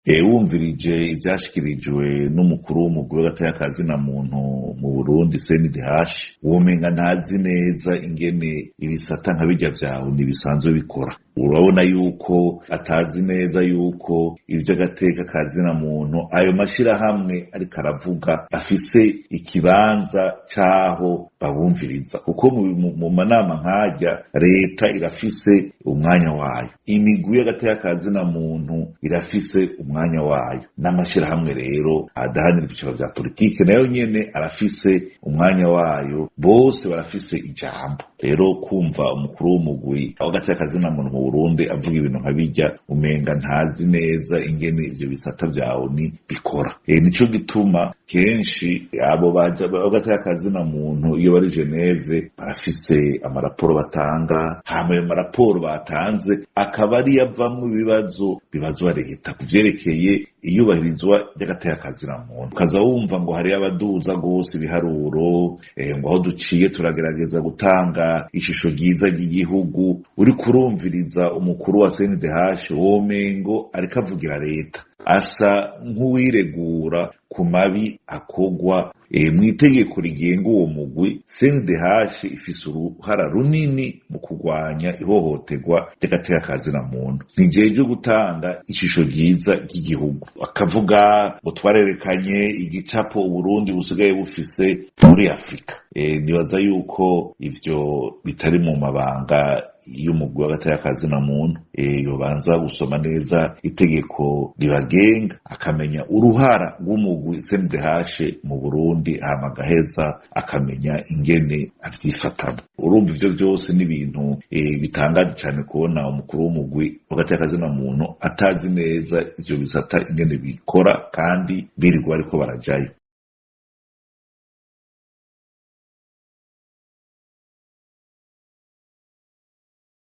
Wumvirije ivyashikirijwe n'umukuru w'umugwi w'agateka ka zina muntu mu Burundi, CNDH, womenga ntazi neza ingene ibisata nka birya vyawe ntibisanzwe bikora. Urabona yuko atazi neza yuko ivy'agateka ka zina muntu ayo mashirahamwe ariko aravuga afise ikibanza c'aho babumviriza, kuko mu manama nk'arya leta irafise umwanya wayo, imigwi y'agateka ka zina muntu irafise umwanya wayo, n'amashirahamwe rero adahanira ivyicaro vya politike nayo nyene arafise umwanya wayo, bose barafise ijambo. Rero kumva umukuru w'umugwi w'agateka ka zina muntu mu Burundi avuga ibintu nka birya, umenga ntazi neza ingene ivyo bisata vya ONU bikora. Nico gituma kenshi abo bagateka ka zina muntu iyo bari Geneve barafise amaraporo batanga, hama ayo maraporo batanze akaba ariyo avamwo ibibazo bibazwa leta ku vyerekeye iyubahirizwa ry'agateka ka zina muntu. Ukaza wumva ngo hariyo abaduza gose ibiharuro, ngo aho duciye turagerageza gutanga ishusho ryiza ry'igihugu. Uriko urumviriza umukuru wa CNDH, womengo ariko avugira leta, asa nk'uwiregura ku mabi akogwa. Mw'itegeko rigenga uwo mugwi, CNDH ifise uruhara runini mu kurwanya ihohoterwa ry'agateka ka zina muntu, ntijejwe gutanga ishusho ryiza ry'igihugu. Akavuga ngo twarerekanye igicapo Uburundi busigaye bufise muri Afrika. Nibaza yuko ivyo bitari mu mabanga y'umugwi w'agateka ka zina muntu. Yobanza gusoma neza itegeko ribagenga, akamenya uruhara rw'umugwi CNDH mu Burundi, hama agaheza akamenya ingene avyifatamo. Urumva ivyo vyose ni ibintu bitangaje cane kubona umukuru w'umugwi w'agateka ka zina muntu atazi neza ivyo bisata ingene bikora, kandi birirwa bariko barajayo.